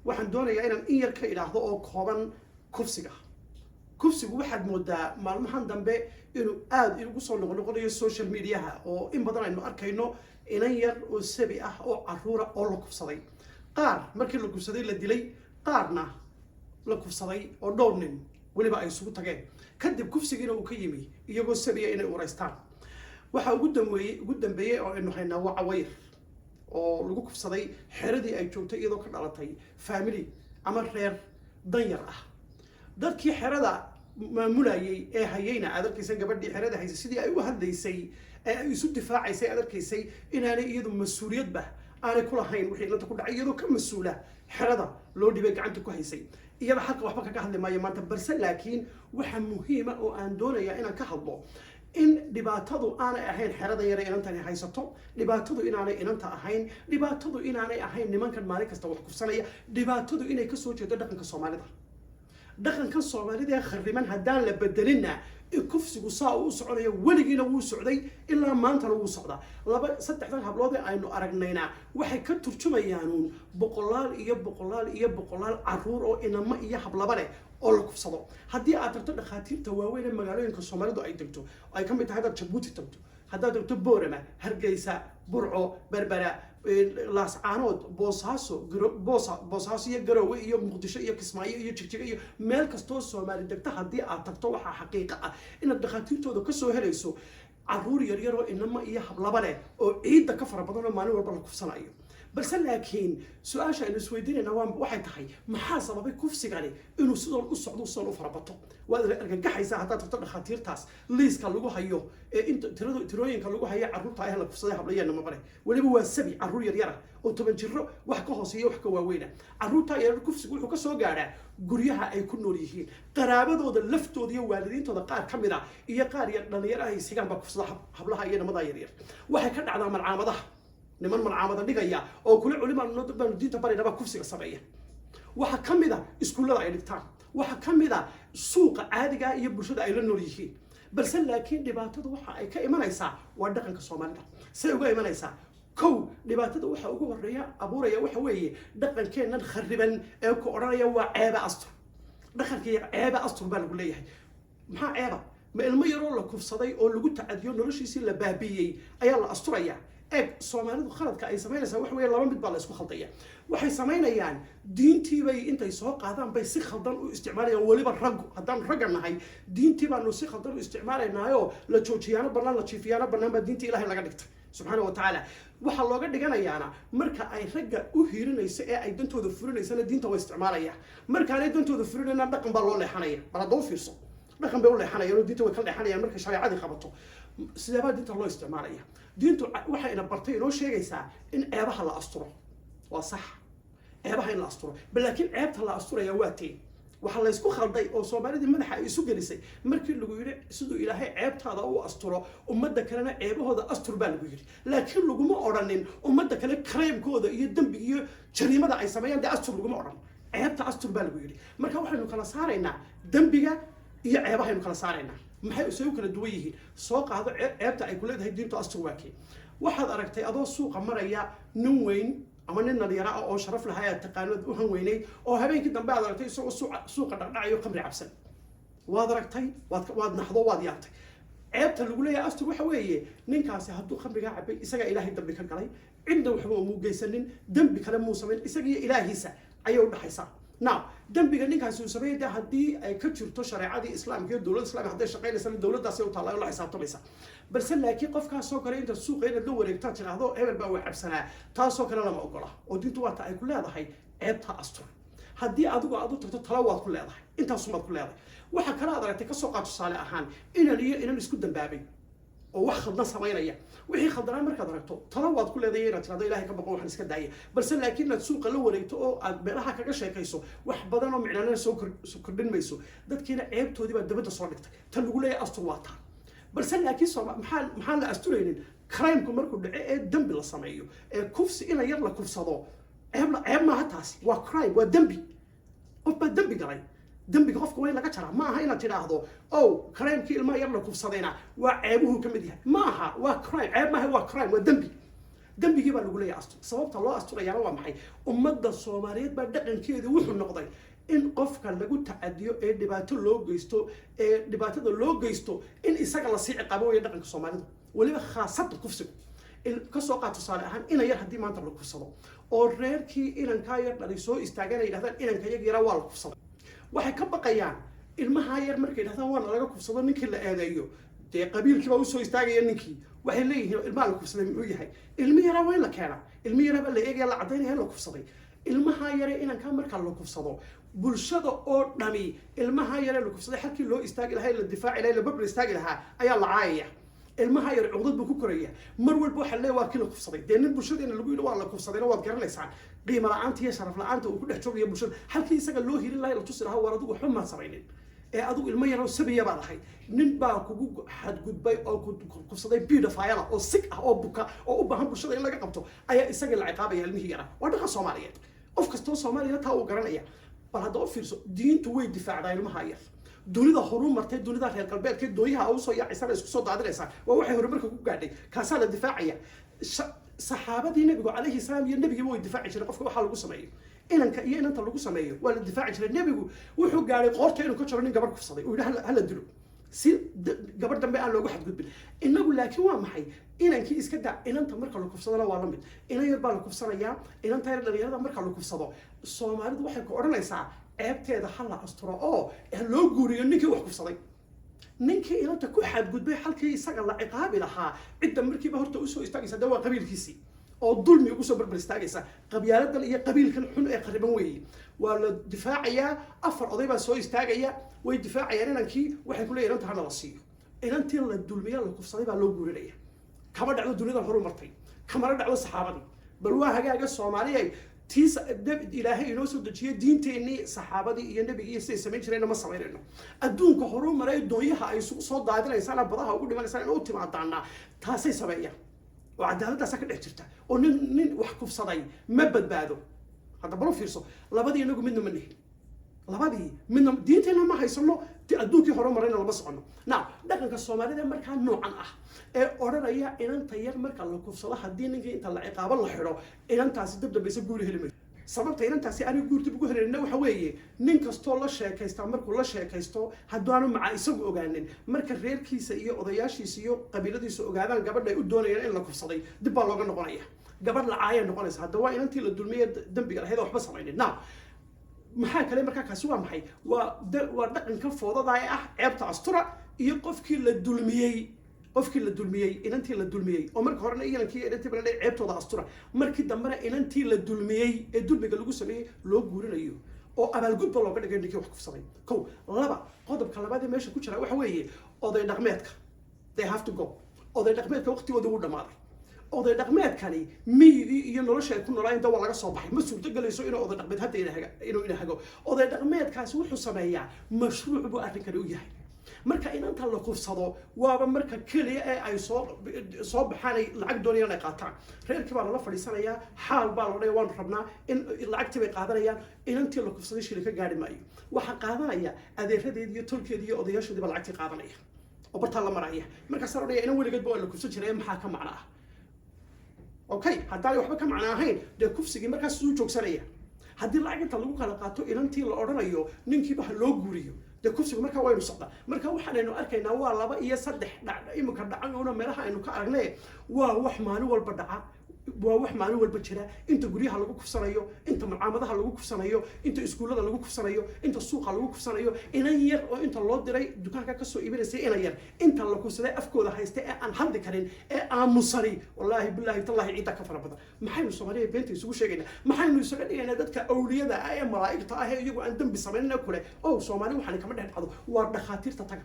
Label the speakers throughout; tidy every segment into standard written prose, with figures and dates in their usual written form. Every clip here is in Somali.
Speaker 1: Waxaan doonayaa inaan in yar ka idhaahdo oo kooban kufsiga. Kufsigu waxaad moodaa maalmahan dambe inuu aada ugu soo noqnoqonayo social mediaha, oo in badan aynu arkayno inan yar oo sabi ah oo caruura oo la kufsaday, qaar markii la kufsaday la dilay, qaarna la kufsaday oo dhowr nin weliba ay isugu tageen. Kadib kufsigiina uu ka yimi iyagoo sabiya inay ureystaan. Waxaa ugu dambeeyey oo aynu haynaa waa Cawayr oo lagu kufsaday xeradii ay joogtay, iyadoo ka dhalatay family ama reer danyar ah. Dadkii xerada maamulayay ee hayayna aad arkaysa gabadhii xerada haysay sidii ay u hadlaysay ee ay isu difaacaysay. Aad arkaysay inaanay iyadu mas-uuliyadba aanay ku lahayn wixii inanta ku dhacay, iyadoo ka mas-uula xerada loo dhibay gacanta ku haysay. Iyada xaqa waxba kaga hadli maayo maanta, balse laakiin waxa muhiima oo aan doonayaa inaan ka hadlo in dhibaatadu aanay ahayn xerada yare inantani haysato, dhibaatadu inaanay inanta ahayn, dhibaatadu inaanay ahayn nimankan maalin kasta wax kufsanaya, dhibaatadu inay kasoo jeedo dhaqanka Soomaalida. Dhaqankan Soomaalida ee khariman haddaan la bedelinna, kufsigu saa uu u soconaya. Weligiina wuu socday, ilaa maantana wuu socdaa. Laba saddexdan hablood ee aynu aragnayna waxay ka turjumayaanuun boqolaal iyo boqolaal iyo boqolaal caruur oo inamo iyo hablaba leh oo la kufsado. Haddii aad tagto dhakhaatiirta waaweyn ee magaalooyinka Soomaalidu ay degto, ay ka mid tahay, haddaad Jabuuti tagto, haddaad tagto Boorama, Hargeysa, Burco, Berbera, Laascaanood, Boosaaso, Boosaaso iyo Garowe iyo Muqdisho iyo Kismaayo iyo Jigjiga iyo meel kastoo Soomaali degta haddii aad tagto, waxaa xaqiiqo ah inaad dhakhaatiirtooda kasoo helayso caruur yaryaroo inamo iyo hablaba leh oo ciidda ka fara badan oo maalin walba la kufsanayo. Balse laakiin su-aasha aynu isweydiinayna waa waxay tahay: maxaa sababay kufsigani inuu sidoon u socdo, sidoon u farabato? Waad argagaxaysaa haddaad tagto dhakhaatiirtaas liiska lagu hayo ee inta tiradu tirooyinka lagu hayo carruurta ah la kufsaday, hablayeena mabale. Weliba waa sabi, carruur yaryara oo 10 jiro wax ka hooseeya, wax ka waaweyna. Carruurta yaryar kufsigu wuxuu ka soo gaadhaa guryaha ay ku nool yihiin, qaraabadooda laftooda iyo waalidiintooda qaar ka mid a iyo qaar yar dhalinyaro ay sigaan baa kufsada hablaha iyo namadaa yaryar. Waxay ka dhacdaa malcaamadaha. Niman malcaamada dhigaya oo kule culimaan baanu diinta baraynaba kufsiga sameeya. Waxaa ka mid a iskuullada ay dhigtaan. Waxaa ka mid a suuqa caadiga iyo bulshada ay la nool yihiin. Balse laakiin dhibaatadu waxa ay ka imanaysaa waa dhaqanka Soomaalida. Say uga imanaysaa? Kow, dhibaatada waxa ugu horeeya abuuraya waxa weeye dhaqankeennan khariban ee ku odhanaya waa ceeba astur. Dhaqankii ceeba astur baa lagu leeyahay. Maxaa ceeba? Ma ilmo yaroo la kufsaday oo lagu tacadiyo, noloshiisii la baabiiyey ayaa la asturaya? Eeg, Soomaalidu khaladka ay samaynaysaa waxa weeye laba mid baa la isku khaldaya. Waxay samaynayaan diintiibay intay soo qaadaan bay si khaldan u isticmaalayaan. Weliba raggu, haddaan ragga nahay, diintii baanu si khaldan u isticmaalaynaayo. La joojiyaano bannaan, la jiifiyaano bannaan baa diintii Ilaahay laga dhigtay subxaana wa tacaala. Waxaa looga dhiganayaana marka ay ragga u hiirinayso ee ay dantooda furinaysana diinta waa isticmaalaya, markaanay dantooda furinayna dhaqan baa loo leexanaya. Bal hadda u fiirso, dhaqan bay u leexanayaan oo diinta way ka leexanayaan markay shareecadii qabato. Sideebaa diinta loo isticmaalaya? Diintu waxayna bartay, inoo sheegaysaa in ceebaha la asturo. Waa sax ceebaha in la asturo, bal laakiin ceebta la asturaya waa tee? Waxaa laysku khalday oo Soomaalidii madaxa ay isu gelisay markii lagu yidhi siduu Ilaahay ceebtaada u asturo, ummadda kalena ceebahooda astur baa lagu yidhi, laakiin laguma odhanin ummadda kale crimekooda iyo dembiga iyo jariimada ay sameeyaan dee astur laguma odhan. Ceebta astur baa lagu yidhi. Marka waxaynu kala saaraynaa dembiga iyo ceebahaynu kala saaraynaa. Maxay isay u kala duwan yihiin? Soo qaado ceebta ay ku leedahay diintu astur waa kee? Waxaad aragtay adoo suuqa maraya nin weyn ama nin dhalinyaro ah oo sharaf lahaa aad taqaanood u han weynayd, oo habeenkii dambe aad aragtay isagoo suuqa dhaqdhacayo, khamri cabsan. Waad aragtay, waad naxdo, waad yaabtay. Ceebta lagu leeyahay astur waxa weeye ninkaasi hadduu khamrigaa cabay, isagaa Ilaahay dambi ka galay, cidna waxba umuu geysanin, dembi kale muu samayn, isagiyo Ilaahiisa ayay udhaxaysaa. Now, dembiga ninkaasi uu sameeyay dee haddii ay ka jirto shareecadii Islaamka iyo dowladda Islaamka hadday shaqaynaysana, dowladdaasi u taalla oo la xisaabtamaysa. Balse laakiin qofkaasoo kale intaad suuqa inaad la wareegtaad tidhaahdo hebel baa waa cabsanaa, taasoo kale lama ogola, oo diintu waata ay ku leedahay ceebta astur. Haddii adigu aad u tagto, talo waad ku leedahay, intaasumaad ku leedahay. Waxa kale aad aragtay, kasoo qaad tusaale ahaan, inan iyo inan isku dambaabay oo wax khaldan samaynaya. Wixii khaldanaa markaad aragto, talo waad ku leedahay inaad tirahdo Ilahay ka baqo, waxaan iska daaya. Balse laakiin inaad suuqa la wareegto oo aad meelaha kaga sheekayso, wax badan oo micnaanana soo kordhin mayso. Dadkiina ceebtoodii baa dabadda soo dhigtay. Tan lagu leeyahay astur waa taa. Balse laakiin sooma maxaan la asturaynin crimeku markuu dhaco ee dembi la sameeyo, ee kufsi ina yar la kufsado? Ceeb maaha taasi, waa crime, waa dembi. Qof baa dembi galay, dembiga qofka waa in laga jaraa. Ma aha inaad tidhaahdo oh, crimekii ilmaha yar la kufsadayna waa ceebuhu ka mid yahay. Ma aha, waa crime, ceeb maaha, waa crime, waa dembi. Dembigii baa lagu leeyahay astur. Sababta loo asturayaana waa maxay? Ummadda Soomaaliyeed baa dhaqankeedu wuxuu noqday in qofka lagu tacadiyo ee dhibaato loo geysto, ee dhibaatada loo geysto, in isaga lasii ciqaabo weeye dhaqanka Soomaalidu, weliba khaasatan kufsigu. Kasoo qaad tusaale ahaan ina yar haddii maanta la kufsado oo reerkii inankaa yar dhalay soo istaagan ay yidhahdaan inanka yag yaraa waa la kufsaday, waxay ka baqayaan ilmahaa yar markay yidhahdaan waana laga kufsado, ninkii la eedeeyo, dee qabiilkii baa usoo istaagaya ninkii. Waxay leeyihiin ilmaha la kufsaday muxuu yahay? Ilmi yaraa waa in la keenaa, ilmi yaraa baa la eegaya, la caddaynaya in la kufsaday. Ilmaha yare inankaa marka la kufsado, bulshada oo dhami ilmaha yare la kufsaday halkii loo istaagi lahaa, la difaaci lahaa, la barbar istaagi lahaa, ayaa la caayaya. Ilmaha yar cuqdad buu ku koraya. Mar walba waxaa leeyahay waa kii la kufsaday. Dee nin bulshadeena lagu yidhi waa la kufsadayna waad garanaysaan qiimo la-aanta iyo sharaf la-aanta uu ku dhex joogayo bulshada. Halkii isaga loo hirin lahaa, la tusi lahaa war adigu waxba maad samaynin ee adigu ilmo yaroo sabiya baad ahayd, nin baa kugu xadgudbay oo ku kufsaday, pedophile oo sick ah oo buka oo u baahan bulshada in laga qabto, ayaa isagii la ciqaabaya, ilmihii yaraa. Waa dhaqan Soomaaliyeed, qof kastoo Soomaaliya taa uu garanaya. Bal hadda u fiirso, diintu way difaacdaa ilmaha yar. Dunida horu martay, dunida reer galbeedka, doonyaha usoo yaacisana isku soo daadinaysaa, waa waxay horumarka ku gaadhay. Kaasaa la difaacaya. Saxaabadii Nebigu calayhi salaam iyo nebigiiba way difaaci jireen qofka waxaa lagu sameeyo, inanka iyo inanta lagu sameeyo waa la difaaci jiray. Nebigu wuxuu gaadhay qoorta inuu ka jaro nin gabar kufsaday, uu yidhi hala dilo si gabadh dambe aan loogu xadgudbin. Inagu laakiin waa maxay? Inankii iska daa, inanta marka la kufsadana waa la mid. Inan yar baa la kufsanayaa, inanta yar dhalinyarada marka la kufsado, Soomaalidu waxay ku odhanaysaa ceebteeda ha la asturo oo ha loo guuriyo ninkii wax kufsaday. Ninkii inanta ku xadgudbay halkii isaga la ciqaabi lahaa, cidda markiiba horta usoo istaagaysa dee waa qabiilkiisii oo dulmi ugu soo barbar istaagaysa. Qabyaaladan iyo qabiilkan xun ee qariban weeye. Waa la difaacayaa, afar oday baa soo istaagaya, way difaacayaan inankii. Waxay ku leeyihin inanta hana la siiyo. Inantii la dulmiya, la kufsaday baa loo guurinaya. Kama dhacdo dunidan horu martay, kamana dhacdo saxaabadii. Bal waa hagaaga Soomaaliya, tii Ilaahay inoo soo dejiyey, diinteennii, saxaabadii iyo nebigii iyo siday samayn jireenna ma samaynayno. Adduunka horuu maray, doonyaha ay isugu soo daadinaysaan, badaha ugu dhimanaysaan ina u timaadaana, taasay sameeyaan oo cadaaladdaasa ka dhex jirta oo nin wax kufsaday ma badbaado. Hadda bal u fiirso, labadii inagu midna ma nihin, labadii midna diinteenna ma haysano, adduunkii hore marayna lama socono. Now, dhaqanka Soomaalida markaa noocan ah ee odhanaya inanta yar marka la kufsado, haddii ninkii inta la ciqaabo la xidho, inantaasi dab dambaysa guuri heli mayso. Sababta inantaasi aniga guur dib ugu helayna waxa weeye, nin kastoo la sheekaystaa markuu la sheekaysto, haddaanu maca isagu ogaanin, marka reerkiisa iyo odayaashiisa iyo qabiiladiisa ogaadaan gabadha ay u doonayaan in la kufsaday, dib baa looga noqonaya. Gabadh la caaya noqonaysa. Hadda waa inantii la dulmiye dembiga lahayd oo waxba samaynin. Now, maxaa kale markaa? Kaasi waa maxay? Waa dhaqanka foodada ee ah ceebta astura iyo qofkii la dulmiyey, qofkii la dulmiyey, inantii la dulmiyey oo marka horena inankii inantii bala ceebtooda astura, markii dambena inantii la dulmiyey ee dulmiga lagu sameeyey loo guurinayo oo abaalgudba looga dhigay ninkii wax kufsaday. Kow, laba, qodobka labaad ee meesha ku jira waxa weeye oday dhaqmeedka. They have to go. Oday dhaqmeedka waqtigooda wuu dhamaaday. Oday dhaqmeedkani miyigii iyo nolosha ay ku noolaayeen da waa laga soo baxay. Ma suurtogelayso inuu oday dhaqmeed hadda inuu inahago. Oday dhaqmeedkaasi wuxuu sameeyaa mashruuc buu arrinkani u yahay. Marka inanta la kufsado, waaba marka keliya ee ay soo baxaan ay lacag doonayaan ay qaataan. Reerkii baa lala fadhiisanayaa, xaal baa la odhanaya, waanu rabnaa in lacagtii bay qaadanayaan. Inantii la kufsaday shili ka gaari maayo. Waxaa qaadanaya adeeradeedi iyo tolkeedi iyo odayaashoodii baa lacagtii qaadanaya oo bartaa la maraya. Markaasaa la odhanaya inan weligeedba waa la kufsan jiray, maxaa ka macno ah? Okay, haddaanay waxba ka macno ahayn, dee kufsigii markaas siduu joogsanaya? Haddii lacag inta lagu kala qaato inantii la odhanayo ninkiiba ha loo guuriyo, dee kufsigu markaa waynu socdaa. Marka waxaanaynu arkaynaa waa laba iyo saddex dhac imika dhacay una meelaha aynu ka aragne. Waa wax maalin walba dhaca, waa wax maalin walba jira. Inta guryaha lagu kufsanayo, inta malcaamadaha lagu kufsanayo, inta iskuullada lagu kufsanayo, inta suuqa lagu kufsanayo, inan yar oo inta loo diray dukaanka kasoo iibinaysay, inan yar inta la kufsaday afkooda haysta ee aan hadli karin ee aamusani, wallaahi bilaahi tallaahi ciidda ka fara badan. Maxaynu Soomaaliya beenta isugu sheegaynaa? Maxaynu isaga dhigaynaa dadka awliyada ah ee malaa'igta ah ee iyagu aan dembi samaynina kule oh Soomaali waxaani kama dhex dhacdo? Waa dhakhaatiirta taga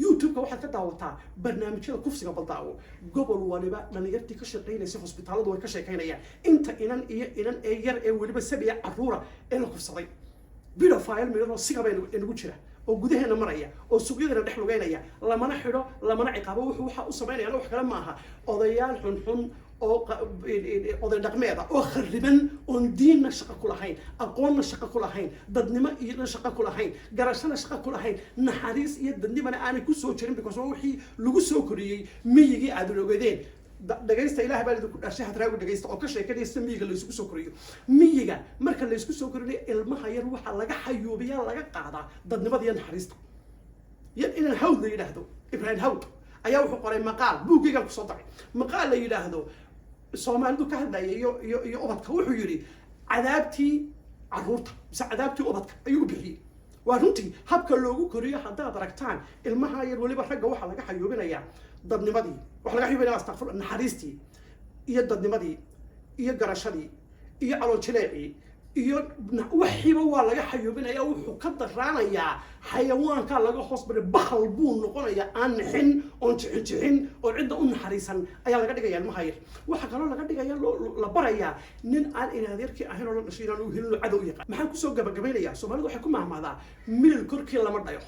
Speaker 1: YouTube-ka, waxaad ka daawataa barnaamijyada kufsiga. Baldaawo, gobol waliba dhalinyartii ka shaqaynaysa hosbitaaladu way ka sheekaynayaan inta inan iyo inan ee yar ee weliba sabiya caruura ee la kufsaday. Pedophile midhanoo sigaba inagu jira oo gudaheena maraya oo suuqyadana dhex lugeynaya, lamana xidho, lamana ciqaabo. Wuxuu waxa u samaynayaan wax kale ma aha, odayaal xunxun oo oday dhaqmeeda oo khariban oon diinna shaqo ku lahayn, aqoonna shaqo ku lahayn, dadnimo iyona shaqo ku lahayn, garashana shaqo ku lahayn, naxariis iyo dadnimana aanay ku soo jirin, because waa wixii lagu soo koriyey miyigii aad ogeedeen. Dhagaysta, Ilaah baa idinku dhashay, Hadraawi dhagaysta oo ka sheekanaya sida miyiga laysugu soo koriyo. Miyiga marka laysku soo korinayo ilmaha yar, waxaa laga xayuubiyaa, laga qaadaa dadnimada iyo naxariista yar. Inaan Hawd la yidhaahdo, Ibrahim Hawd, ayaa wuxuu qoray maqaal, buuggaygaan kusoo daray, maqaal la yidhaahdo, Soomaalidu ka hadlaya iyo ubadka. Wuxuu yidhi "Cadaabtii caruurta" mise "Cadaabtii ubadka" ayuu u bixiyey. Waa runtii habka loogu koriyo haddaad aragtaan ilmaha yar. Weliba ragga waxaa laga xayuubinayaa dadnimadii, waxaa laga xayuubinaya, astaqfir, naxariistii iyo dadnimadii iyo garashadii iyo calool jileecii iyo waxiiba waa laga xayuubinaya. Wuxuu ka daraanayaa xayawaankaa laga hoos baray, bahal buu noqonayaa aan nixin oon jixin jixin oon cidda u naxariisan ayaa laga dhigaya ilmaha yar. Waxaa kaloo laga dhigaya, la barayaa nin aan inadeerkii ahayn oo la dhashay inaan u helin oo cadow u yaqaan. Maxaan kusoo gabagabaynayaa? Soomaalidu waxay ku mahmahdaa, "Milil korkii lama dhayo."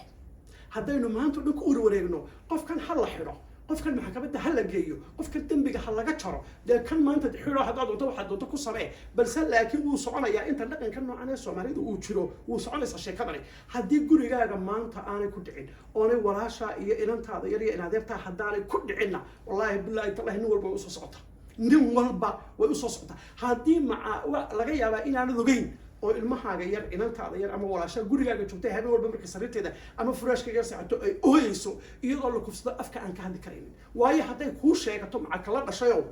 Speaker 1: Haddaynu maanta dhan ku warwareegno qofkan ha la xidho, qofkan maxkamadda ha la geeyo, qofkan dembiga ha laga jaro, dee kan maanta xidho, haddaad doonto waxaad doonto ku samee, balse laakiin wuu soconayaa inta dhaqanka noocan ee Soomaalidu uu jiro. Wuu soconaysaa sheekadani. Haddii gurigaaga maanta aanay ku dhicin, oonay walaashaa iyo inantaada yar iyo inadeertaa haddaanay ku dhicinna, wallaahi, bilaahi, tallahi, nin walba way usoo socotaa, nin walba way usoo socotaa. Haddii maca laga yaabaa inaanad ogeyn oo ilmahaaga yar, inantaada yar ama walaashaa gurigaaga joogtay, habeen walba marka sariirteeda ama furaashka yar seexato ay ooyeyso iyadoo la kufsado, afka aan ka hadli karaynin. Waayo, hadday kuu sheegato maca kala dhashayow,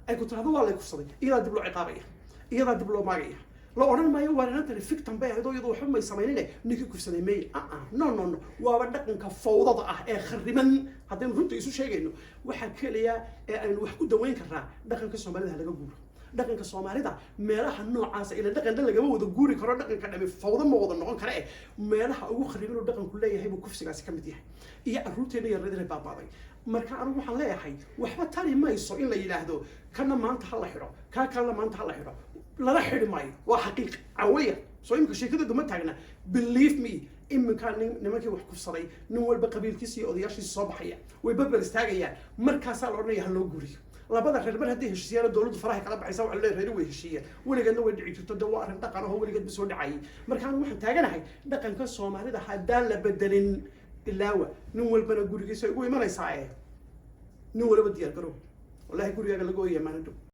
Speaker 1: ay ku tirahdo "Waa lay kufsaday," iyadaa dib loo ciqaabaya, iyadaa dib loo maagaya. La odhan maayo "Waar, inantani victim bay ahayd oo iyadu waxba may samaynine, ninkii kufsaday may." Aa, no, no, no, waaba dhaqanka fawdada ah ee khariban. Haddaynu runta isu sheegayno, waxaa keliya ee aynu wax ku daweyn karnaa, dhaqanka Soomaalida ha laga guuro. Dhaqanka Soomaalida meelaha noocaasa, ila dhaqan dhan lagama wada guuri karo, dhaqanka dhami fawdo ma wada noqon kara, eh meelaha ugu khariban oo dhaqanku leeyahay buu kufsigaasi ka mid yahay iyo carruurteena yarreed inay baabaaday. Marka anigu waxaan leeyahay, waxba tari mayso in la yidhaahdo kana maanta ha la xidho, kaa kalena maanta ha la xidho. Lala xidhi maayo, waa xaqiiq cawaya. Soo imika sheekadeedu ma taagna. Believe me, iminkaa nin nimankii wax kufsaday, nin walba qabiilkiisa iyo odayaashiisa soo baxaya, way barbar istaagayaan. Markaasaa la odhanaya ha loo guuriyo labada reer. Mar haddii heshiisyaana, dowladdu faraha kala baxaysa, waxa leeyahay reeri way heshiiyeen. Weligeedna way dhici jirto, de waa arrin dhaqan ahoo weligeed ba soo dhacayay. Marka anigu waxaan taaganahay, dhaqanka Soomaalida haddaan la bedelin, ilaawa, nin walbana gurigiisa ugu imanaysaa. Ee nin walba diyaar garow, wallahi gurigaaga laga ooyaya maalin dhow.